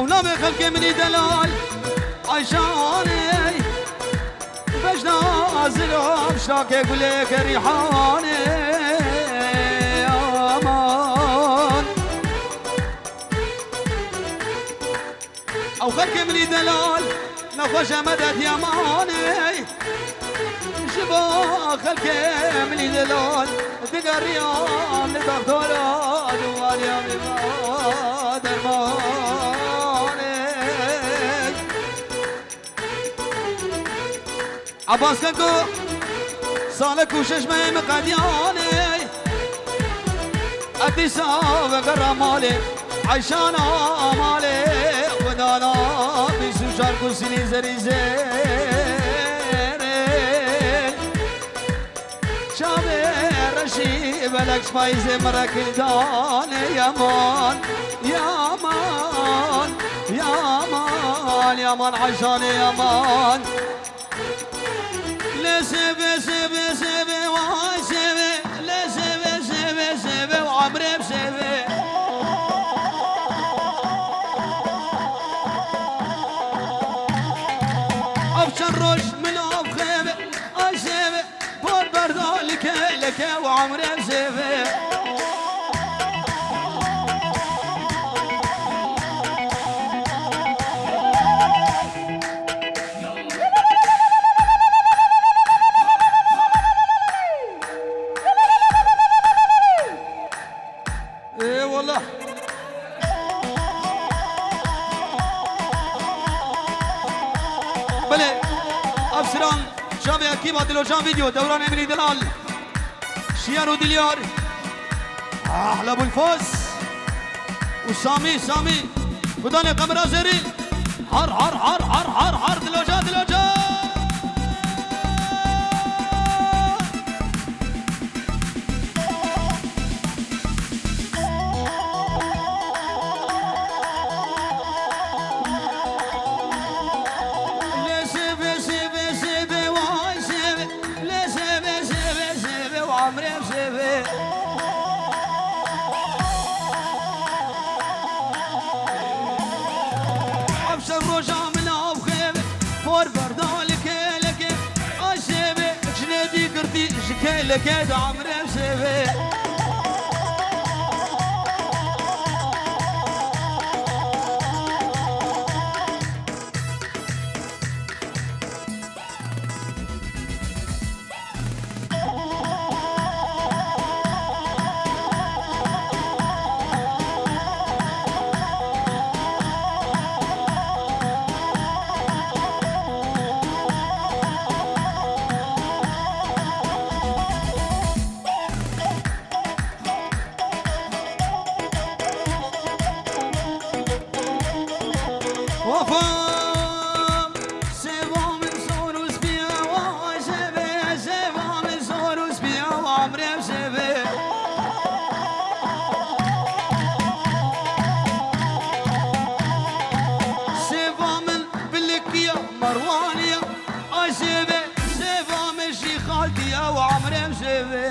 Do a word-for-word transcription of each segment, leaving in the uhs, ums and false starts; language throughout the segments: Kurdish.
Ew nabê xelkê min î delal Ayşanê. Bejna zirab şakê gulê kerîhanê. Aman. Ew xelkê min î delal, nexweş e medet yamanê. Ji bo xelkê min î delal, digeriyan li dextora, dûvaliya min va dermanê. Abbas Keko, salek û şeş mehê min qediyanê. Edîsa vegera malê, Ayşana malê, xwedana bîst û çar kusilî zerî zêrê. Çavê reşî belek ji payîzê min re kildanê. Yaman, yaman, yaman, yaman, Ayşanê yaman. Lê sêvê, sêvê, sêvê, way sêvê. Lê sêvê, sêvê, sêvê, û emrê bi sêvê. Ev çend roj min av xêvê, ay sêvê. Por berda like, like, û emrê bi sêvê. Ê wele. Belê, ev siran çavê ekîba Dilocan Video, Dewranê min î delal. Şiyar û Dilyar. Ah, Lebulfaz. Û Samî, Samî. Xudanê qemira zêrî. Har, har, har, har, har, har, Diloca, Diloca. Lê sêvê, sêvê, sêvê, way sêvê. Lê sêvê, sêvê, sêvê, û emrê bi sêvê. Ev şev roja min av xêvê, por berda li kêlekê. Ay sêvê, jinê dî girtî ji kêlekê de emrê bi sêvê. Wafa, sêva min sor û spî ye, way sêvê, sêva min sor û spî ye, û emrê bi sêvê. Sêva min bilikiya Merwaniya, ay sêvê, sêva min jî xaltiya, û emrê bi sêvê.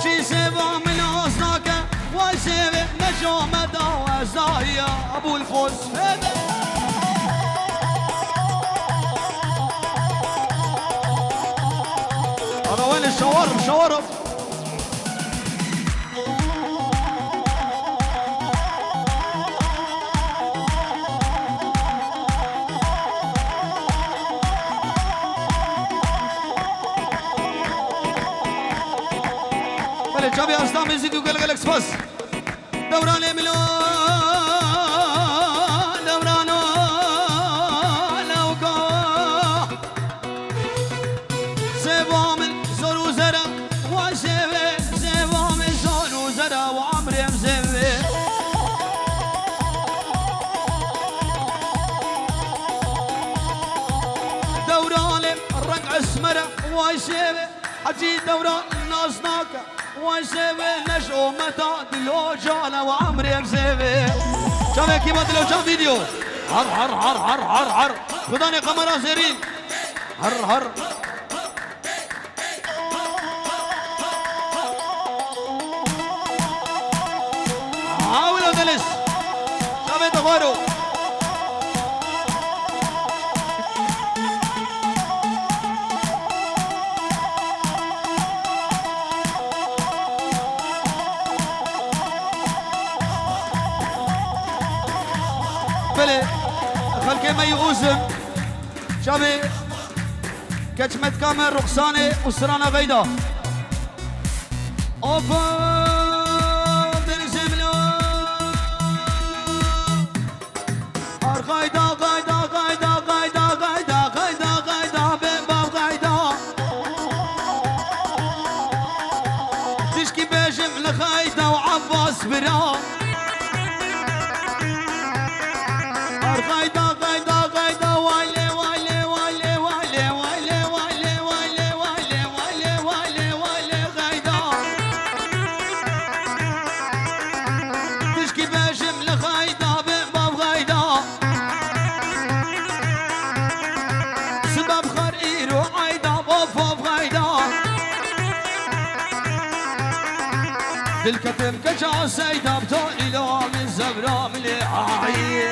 Çi sêva min nas nake, way sêvê, neco me da ez dahiya, Ebûl Fos hebe. Ana wele şawar, şawar. Belê, çavê Arslan Mezîk û gelek gelek spas. Dewranê milo, dewrano lewko. Sêva min zor û zere, wa sêvê, sêva min zor û zere, wa emrê bi sêvê. Dewranê reng esmere, wa sêvê, hecî dewran nas nake. Wan sêvê neş ometa dilo cane wa emrê em sêvê. Çavekî ma Dilocan video. Har, har, har, har, har, har. Xudanê kamera zêrîn. Har, har. Aro. Belê, xelkê me yî Ûzim, çavê keçmetka me Ruxsanê û strana Xeyda. Opa, denizê min o. Ar Xeyda, Xeyda, Xeyda, bê bav Xeyda. Tişkî bêjim li Xeyda û Ebbas bira. Ar Xeyda, Xeyda, Xeyda, waylê, waylê, waylê, Xeyda. Tişkî bêjim li Xeyda bê bav Xeyda. Sibab xer îro eyda, of, of, Xeyda. Dil ketim keça Seyda, bi to îlo min zevra min lê ayê.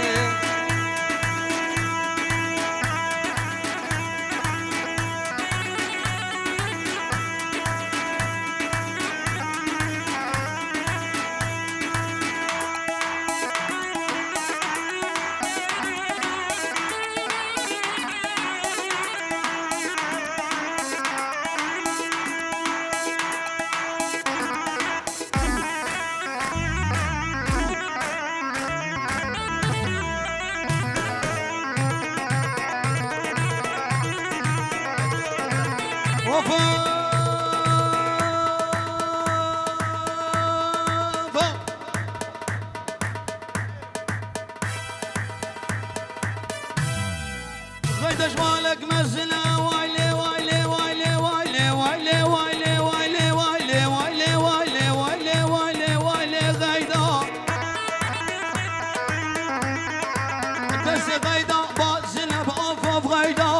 Xeyda ji malek mezin e, waylê, waylê, waylê, Xeyda. Destê Xeyda, bazin e bi av, av Xeyda.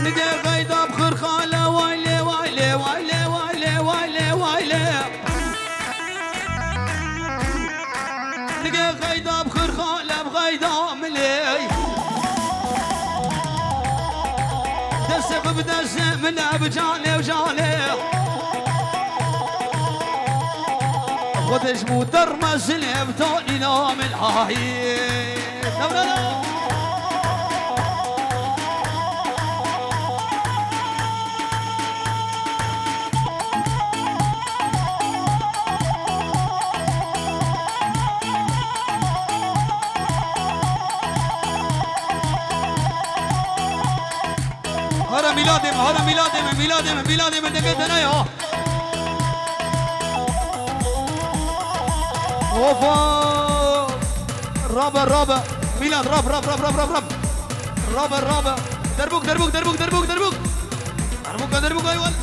Nigê Xeyda bi xirxale, waylê, waylê, waylê. Nigê Xeyda bi xirxale bi Xeyda milê. Destê xwe bi destê min e bi canê û canê. Xwedê ji mû derme zilê bi tanîna min ahî. Devrana. Hara mîladê me, hara mîladê me, mîladê me, mîladê me, dengê te nayê ha. Ofa! Rabe, rabe. Mîlad, rab, rab, rab. Rabe, rabe. Derbûk, derbûk, derbûk, derbûk, derbûk. Derbûka, derbûka, eyval.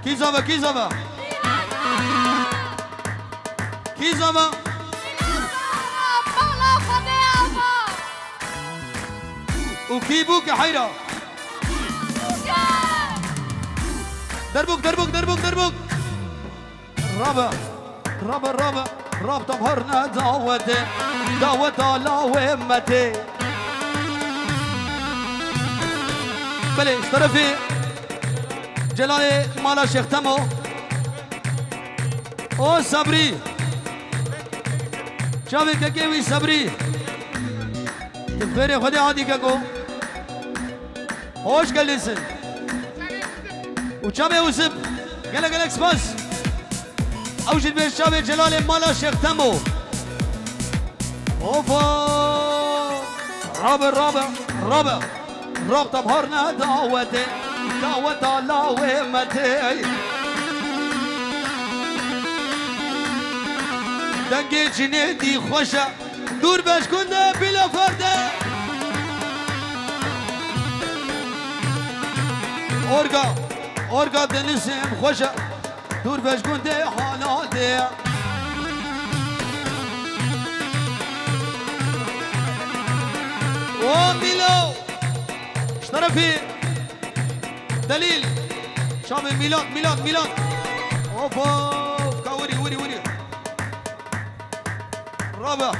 Kî zave, kî zave? Kî zave? Û kî bû ki heyra? Derbûk, derbûk, derbûk, derbûk. Rabe, rabe, rabe, rab tam her ne dawete, daweta lawê me tê. Belê, ji terefê Celalê mala Şêx Temo. O Sebrî. Çavê kekê wî Sebrî. Tu fêrê Xwedê hatî keko. Hoş geldinsin. Û çavê Ûsip. Gelek gelek spas. Ew jî dibêje çavê Celalê mala Şêx Temo. Ofa! Rabe, rabe, rabe. Rab te bahar ne dawetê, daweta lawê me tê. Dengê cinê dî xweş e. Dûr be ji gundê Pîloferde. Orga, orga denizê em xweş e. Dûr be ji gundê Haladê. O Mîlo. Ji terefî Delîl. Çavê Mîlad, Mîlad, Mîlad. Of, of. Ka wirî, wirî, wirî. Rabe,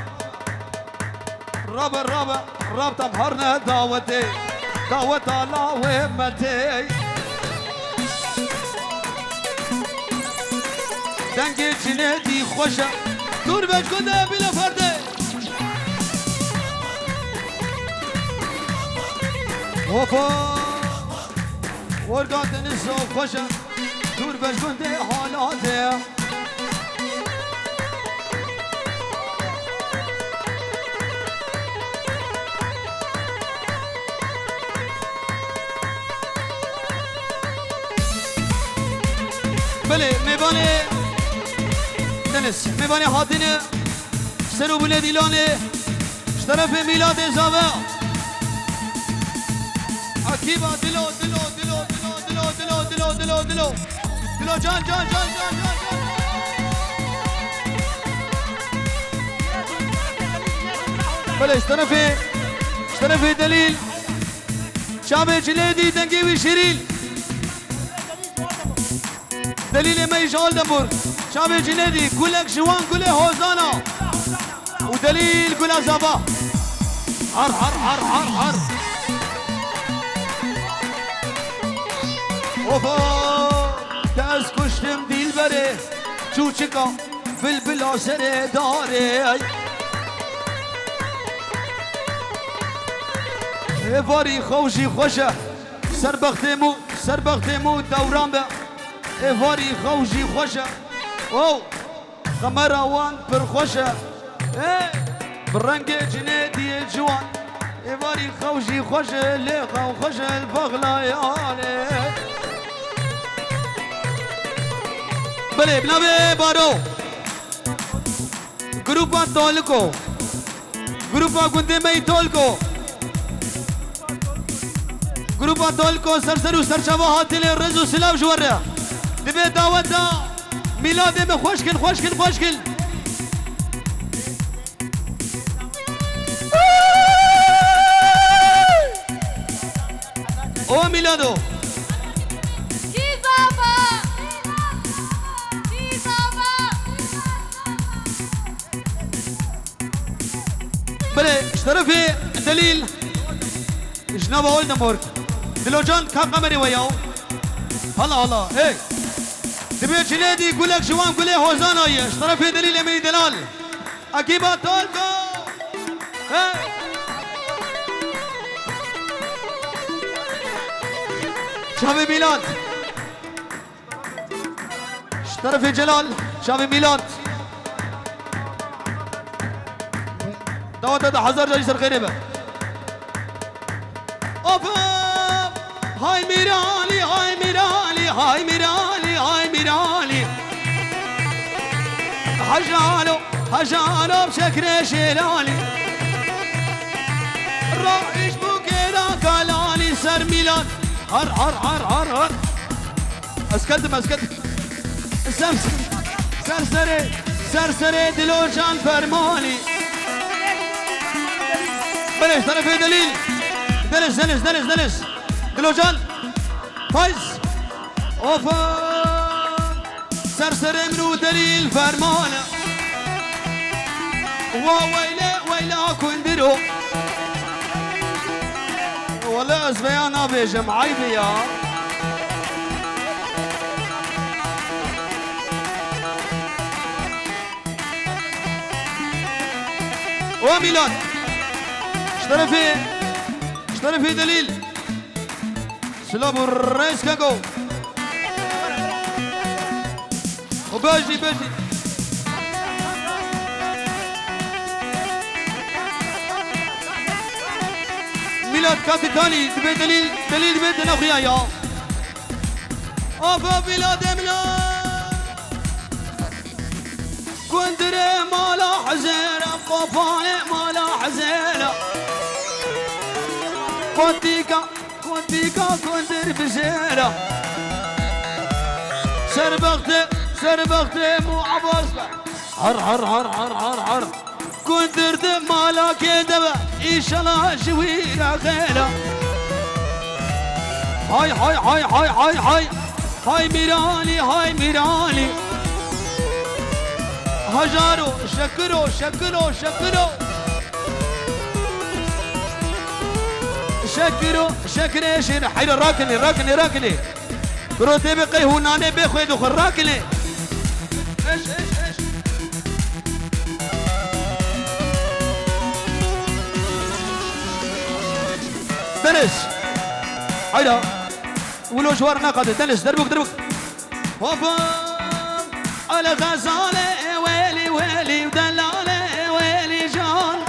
rabe, rabe, rab tam harne dawetê, daweta lawê metê. Dengê cinê dî xweş e, dûr be ji gundê bîle ferdê. Hopa, werga deniz xweş e, dûr be ji gundê halatê. Belê, mêvanê Deniz, mêvanê hatine ser û binê dîlanê ji terefê Mîladê Zave. Akîba dilo, dilo, dilo. Dilo can, can, can, can, can, can. Belê, ji terefê, ji terefê Delîl. Çavê cilê dî dengê wî şîrîn. Delîlê me yî ji Oldenburg. Çavê cilê dî, gulek ji wan gulê hozana. Û Delîl gula zava. Har, har, har, har, har. Oho, te ez kuştim dilberê, çûçika bilbila serê darê. Êvarî xew jî xweş e, serbextê mû, serbextê mû dewran be. Êvarî xew jî xweş e. Wow! Qemera wan pir xweş e. Ê, bi rengê cinê diyê ciwan. Êvarî xew jî xweş e, lê xew xweş e, li bexlayanê. Belê, bi navê Baro. Grupa Toliko. Grupa gundê me yî Toliko. Grupa Toliko ser ser û serçava hatine rêz û silav ji we re. Divê daweta Mîladê me xweş kin, xweş kin, xweş kin. O Mîlado. Kî zava? Kî zava? Belê, ji terefê Delîl, ji nava Oldenburg. Dilocan, ka qemerê we ya. Hala, hala, hey. Divê cilê dî gulek ji wan gulê hozana ye. Ji terefê Delîl Emînî Delal. Akîba Tolko. Hey. Çavê Mîlad. Ji terefê Celal, çavê Mîlad. Daweta de hezar carî ser xêrê be. Of, of! Hay Mîralî, hay Mîralî, hay Mîralî, hay Mîralî. Hejalo, hejalo bi şekrê şêlalî. Raiş bû kêra kalalî ser Mîlad. Har, har, har, har, har. Ez ketim, ez ketim. Ser, ser serê, ser serê Dilocan Fermanî. Belê, ji terefê Delîl. Deniz, Deniz, Deniz, Deniz. Dilocan. Faiz. Ofa. Ser serê min û Delîl Fermanî. Wa weyle, weyla kundiro. Wele ez vêya nabêjim, eyb e ya. O Mîlad. Ji terefê, ji terefê Delîl. Silav û rêz keko. Û bejî, bejî. Mîlad Katikanî, divê Delîl, Delîl divê dine xuya ya. Afa Mîladê Mîlad. Kundire mala Hezêra, qopalê mala Hezêra. Kotîka, kotîka kundir bijêra. Serbextê, serbextê mû Abbas be. Har, har, har. Kundir di mala kê de be, înşala ji wî re xêra. Hay, hay, hay, hay, hay, hay. Hay Mîranî, hay Mîranî. Hejaro, şekiro, şekiro, şekiro. Şekiro, şekirê şêr. Heyra, rakinê, rakinê, rakinê. Kuro tê bi qey hûn nanê bê xwê dixwe, rakinê. Eş, eş, eş. Deniz. Heyra. Wilo ji war neqate. Deniz, derbuk, derbuk. Hopa! Ele Xezalê welî welî û delalê welî can.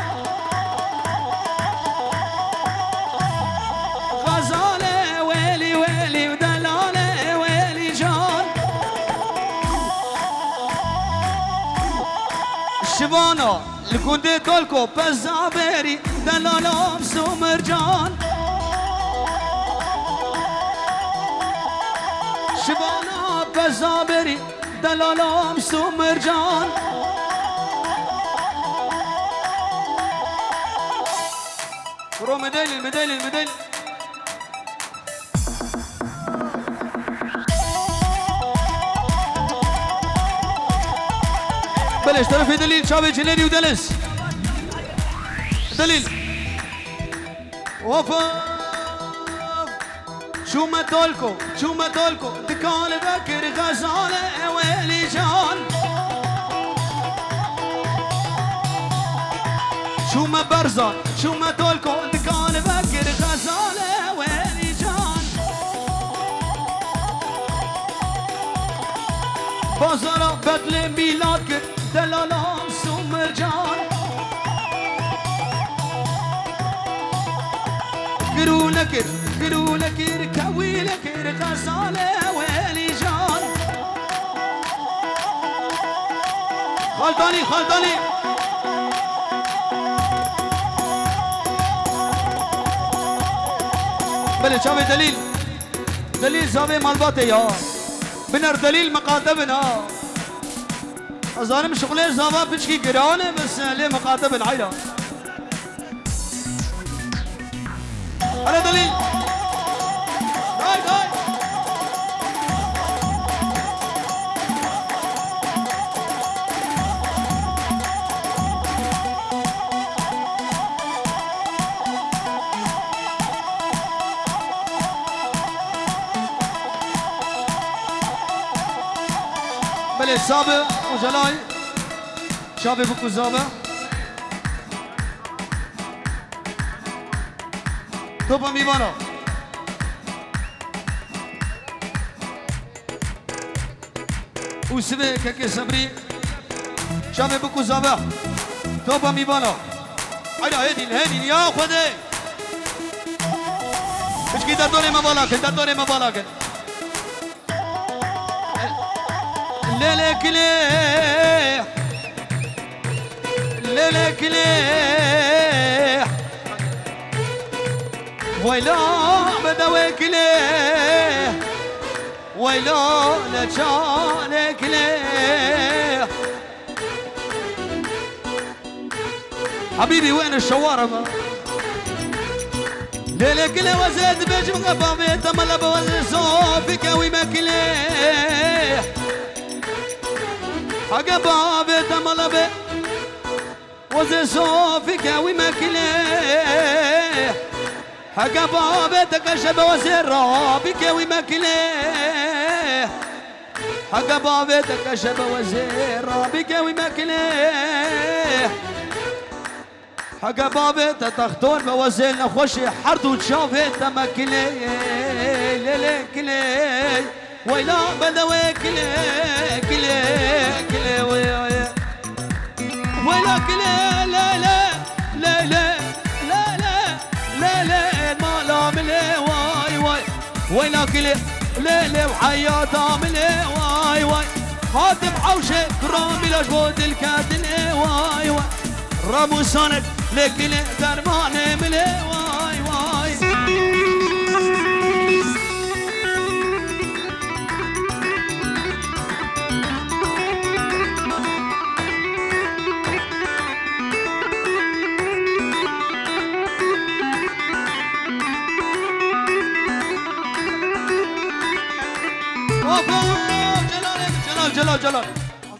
Xezalê welî welî û delalê welî can. Şivana. Li gundê Tolko peza berî, delalam Sumircan. Şibana peza berî, delalam Sumircan. Bro, medelî, medelî, medelî. Belê, ji terefê Delîl, çavê Cilêlî û Deniz. Delîl. Hop, hop. Çûme Tolko, çûme Tolko. Dikan vekir Xezalê Welî Can. Çûme Berzan, çûme Tolko, dikan vekir Xezalê Welî Can. Bazara Betlê mîlat kir, delalam Sumircan. Girûle kir, girûle kir, kewîle kir, Xezalê Welî Can. Xaltanî, Xaltanî. Belê, çavê Delîl. Delîl zavê malbatê ya. Biner Delîl miqate bin ha. Ez zanim şixulê zava piçkî giran e, bes lê miqate bin heyra. Hele Delîl. Hay hay. Belê, Sabi û Celal. Çavê biku Zabi. Topa mîvana. Û sibê kekê Sebrî. Çavê biku Zabi. Topa mîvana. Hayda, hêdîn, hêdîn, ya Xwedê. Pişkî derdorê me bala kin, derdorê me bala kin. Lêlê kilê, lêlê kilê. Weyla bedewê kilê. Weyla leçanê kilê. Hebîbî wêne şewara me. Lêlê kilê wezê dibêjim ke bavê te mele be wezê zofî ke wî me kilê. Heke bavê te mele be wezê zofî ke wî me kilê. Heke bavê te keşe be wezê rabî ke wî me kilê. Heke bavê te keşe be wezê rabî ke wî me kilê. Heke bavê te textor be wezê nexweşê her du çavê te me kilê. Lê lê kilê. Weyla bedewê kilê, kilê, kilê, wê, wê. Weyla kilê, lê lê, lê lê, lê lê, lê lê, mala min ê, way, way. Weyla kilê, lê lê, heyata min ê, way, way. Hatim ewşê, kura mîla ji bo dilketin ê, way, way. Ramusanek, lê kilê, dermanê min ê, way, way. Hop, hop, Celal, Celal, Celal, Celal.